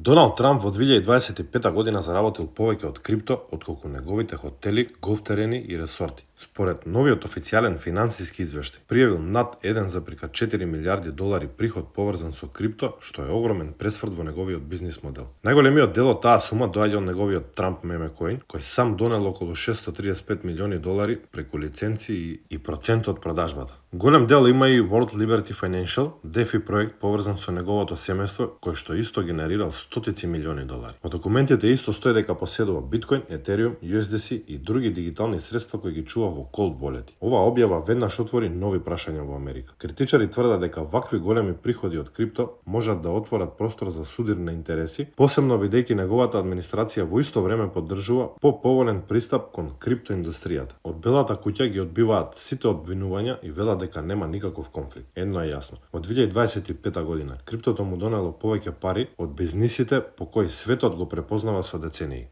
Доналд Трамп во 2025 година заработил повеќе од крипто отколку неговите хотели, голф терени и ресорти. Според новиот официјален финансиски извештај, пријавил над 1,4 милијарди долари приход поврзан со крипто, што е огромен пресврт во неговиот бизнис модел. Најголемиот дел од таа сума доаѓа од неговиот Трамп мемекоин, кој сам донел околу 635 милиони долари преку лиценци и процент од продажбата. Голем дел има и World Liberty Financial, DeFi проект поврзан со неговото семејство, кој што исто генерирал стотици милиони долари. Во документите исто стои дека поседува Биткоин, Етериум, USDC и други дигитални средства кои ги чува во cold wallet. Оваа објава веднаш отвори нови прашања во Америка. Критичари тврдат дека вакви големи приходи од крипто можат да отворат простор за судир на интереси, посебно бидејќи неговата администрација во исто време поддржува поповолен пристап кон криптоиндустријата. Од Белата куќа ги одбиваат сите обвинувања и велат дека нема никаков конфликт. Едно е јасно. Во 2025 година криптото му донело повеќе пари од бизнисите по кои светот го препознава со децении.